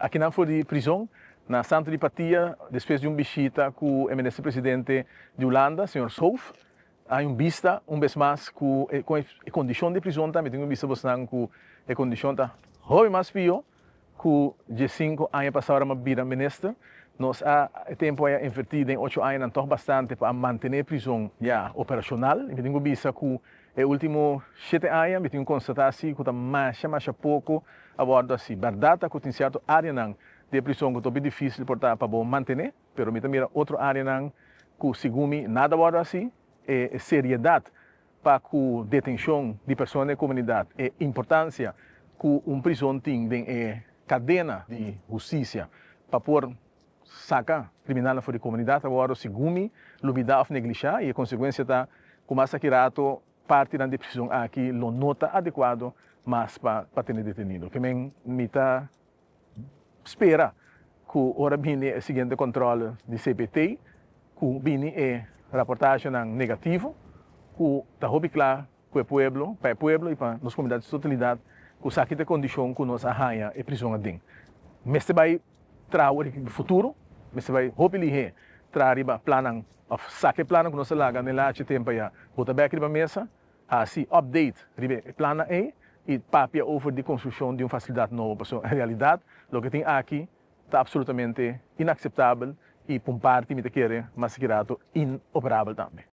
Akinan for di prizon na Santo di Patia, despues di un bishita ku e minister presidente di Hulanda, señor Schoof, a un bista un bes mas ku e kondishon di prizon ta. Mi tin ku bisa bosnan ku e kondishon ta hopi mas pio ku 15 aña pasá ora mi a bira minister. Nos a e tempu a invertí den 8 añanan tòg bastante pa mantené prizon ya operashonal. Mi tin ku bisa ku e último 7 aña mi tin ku konstatá si ku ta masha masha poko a wòrdu hasí. Bèrdat ta ku tin sierto áreanan di e prizon ku ta hopi difísil por ta pa bo mantené, pero mi ta mira otro áreanan ku segun mi nada a wòrdu hasí. E seriedat pa ku detenshon di persona den komunidat, e importansia ku un prizon tin den e kadena di hustisia pa por saka kriminalnan for di komunidat a wòrdu segun mi lubidá òf neglishá, i e konsekuensia ta ku mas aki rato partinan di prizon aki lo no ta adekuado mas pa tene detenido. Ke men mi ta spera ku ora bini e siguiente kòntròl di CPT ku bini e raportashenan negativo ku ta hopi kla ku e pueblo, pa e pueblo i pa nos komunidat di totalidat ku esaki ta e kondishon ku nos a haña e prizon aden. Mester bai traha riba futuro, mester bai hopi lihé traha riba plannan òf saka e plannan ku nos a laga den lachi tempu ayá bota bèk riba mesa, hasi update riba e plannan ei i papia over di konstrukshon di un fasilidat nobo, pasobra en realidat loke tin aki ta absolutamente inakseptabel i pa un parti mi ta kere mas ki rato inoperabel tambe.